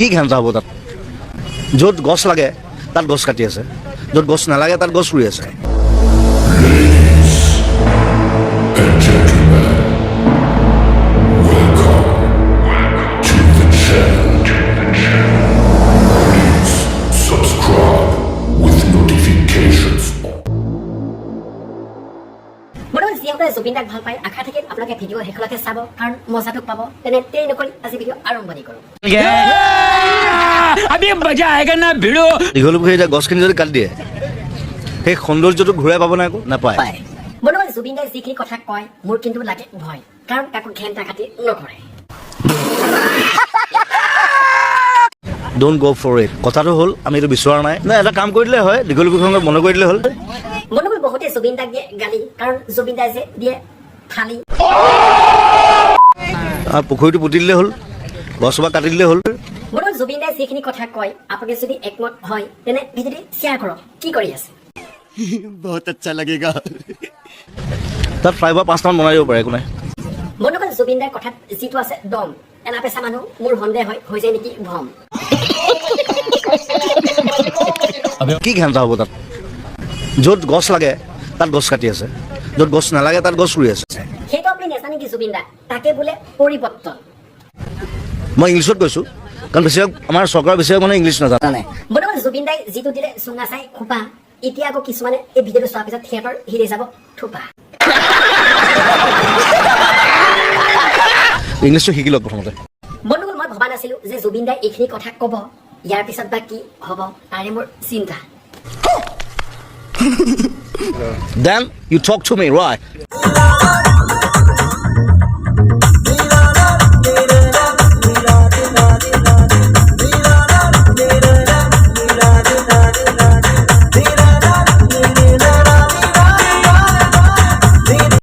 কি ঘেণ্টা হ'ব তাত? য'ত গছ লাগে তাত গছ কাটি আছে, য'ত গছ নালাগে তাত গছ ৰুই আছে। Subscribe with notifications on. বৰ্তমান যিসকলে জুবিন দাক ভাল পায়, আশা থাকিল আপোনালোকে ভিডিঅ' শেষলৈকে চাব, কাৰণ মজাটো পাব। তেনে দেৰি নকৰি আজি ভিডিঅ' আৰম্ভণি কৰোঁ। अभी मजा आएगा ना भिड़ो। দীঘলীপুখুৰী এতিয়া গছখিনি যদি কাটি দিয়ে, সেই সৌন্দৰ্যটো ঘূৰাই পাব নাই? আকৌ নাপায়। পায়। বৰ্তমান জুবিন দাই যিখিনি কথা কয়, মোৰ কিন্তু লাগে ভয়, কাৰণ কাকো ঘেণ্টা কাটি নকৰে। Don't go for it. কথাটো হ'ল, আমি এইটো বিচৰা নাই। নাই, এটা কাম কৰি দিলে হয়, দীঘলীপুখুৰীখন বন্ধ কৰি দিলে হ'ল। বন্ধুসকল, বহুতে জুবিন দাক দিয়ে গালি, কাৰণ জুবিন দাই যে দিয়ে ফালি। আৰু পুখুৰীটো পুতি দিলে হ'ল, গছজোপা কাটি দিলে হ'ল। বৰ্তমান জুবিন দাই যিখিনি কথা কয়, আপোনালোকে যদি একমত হয় তেনে ভিডিঅ'টি শ্বেয়াৰ কৰক। কি কৰি আছে? बहुत अच्छा लगेगा। তাত ফ্লাইঅভাৰ 5টামান বনাই দিব পাৰে, একো নাই। বন্ধুসকল, জুবিন দাৰ কথাত যিটো আছে দম, এনা পেচা মানুহ মোৰ সন্দেহ হয় হৈ যায় নেকি ভ্ৰম। কি ঘেণ্টা হ'ব তাত? য'ত গছ লাগে তাত গছ কাটি আছে, য'ত গছ নালাগে তাত গছ ৰুই আছে। সেইটো আপুনি নাজানে নেকি জুবিন দা? তাকে বোলে পৰিৱৰ্তন। মই ইংলিছত কৈছোঁ, কাৰণ বেছিভাগ আমাৰ চৰকাৰৰ বেছিভাগ মানে ইংলিছ নাজানে। বৰ্তমান জুবিন দাই যিটো দিলে চুঙা চাই খোপা, এতিয়া আকৌ কিছুমানে এই ভিডিঅ'টো চোৱাৰ পিছত সিহঁতৰ হিৰে যাব থোপা। ইংলিছটো শিকি লওক প্ৰথমতে। বন্ধুসকল, মই ভবা নাছিলো যে জুবিন দাই এইখিনি কথা ক'ব। ইয়াৰ পিছত বা কি হ'ব তাৰে মোৰ চিন্তা। Then you talk to me, right?